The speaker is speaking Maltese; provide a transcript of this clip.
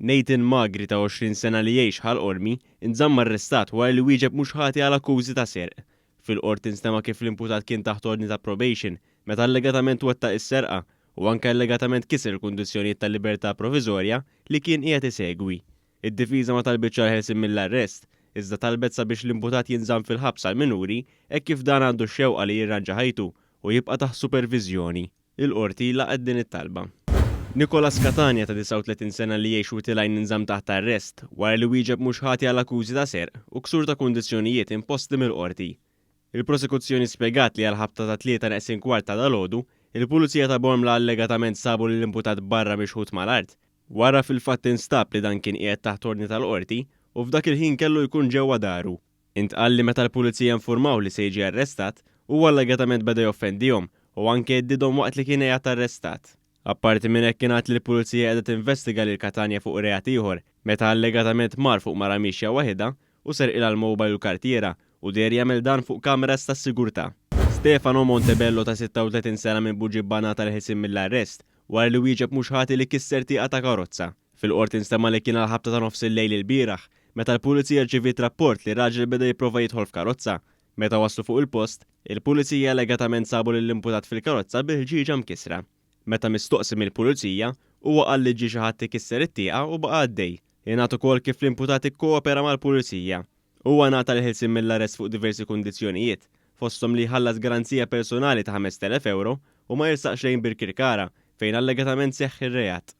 Nathan Magri ta' 20 sena li jgħix Ħal Qormi nżamm arrestat wara li wieġeb mhux ħati għal akkużi ta' serq. Fil-Qorti nstema' kif l-imputat kien taħt ordni ta' probation meta allegatament wettaq is-serqa u anke allegatament kiser il-kundizzjonijiet ta' libertà proviżorja li kien qiegħed isegwi. Id-difiża ma talbitx għall-ħelsien mill-arrest, iżda talbet sabiex l-imputat jinżamm fil-ħabs għall-minuri hekk kif dan għandu x-xewqa li jirranġa ħajtu u jibqa' taħt superviżjoni. Il-Qorti laqgħet din it-talba. Nicolas Catania ta' 39 sena li jgħix Wied il-Għajn inżamm taħt arrest wara li wieġeb mhux ħati għal akkużi ta' serq u ksur ta' kundizzjonijiet imposti mill-Qorti. Il-Prosekuzzjoni spjegat li għall-ħabta tat-tlieta neqsin kwart ta' dalgħodu, il-Pulizija ta' Bormla allegatament sabu lill-imputat barra mixħut mal-art. Wara fil-fatt instab li dan kien qiegħed taħt ordni tal-Qorti u f'dak il-ħin kellu jkun ġewwa daru. Intqal li meta l-Pulizija infurmawh li se jiġi arrestat, huwa allegatament beda joffendihom u anke heddidhom waqt li kien qiegħed arrestat. Apparti minn hekk ingħad li l-Pulizija qiegħda tinvestiga lil Catania fuq reat ieħor meta allegatament mar fuq mara miexja waħidha u serqilha l-mobile u l-kartiera u deher jagħmel dan fuq kameras tas-sigurtà. Stefano Montebello ta' 36 sena minn Buġibba ngħata l-ħelsien mill-arrest wara li wieġeb mhux ħati li kisser tieqa ta' karozza. Fil-Qorti nstema' li kien għall-ħabta ta' nofsillejl ilbieraħ meta l-Pulizija rċiviet rapport li raġel beda jipprova jidħol f'karozza. Meta waslu fuq il-post, il-Pulizija allegatament sabu lill-imputat fil-karozza bil-ħġieġa mkissra. Meta mistoqsi mill-Pulizija, huwa qal li ġie xi ħadd ikisser it-tieqa u baqa' għaddej. Ingħad ukoll kif l-imputat ikkoopera mal-Pulizija. Huwa ngħata l-ħelsien mill-arrest fuq diversi kundizzjonijiet, fosthom li jħallas garanzija personali ta' 5,000 ewro u ma jersaqx lejn Birkirkara, fejn allegatament seħħ ir-reat.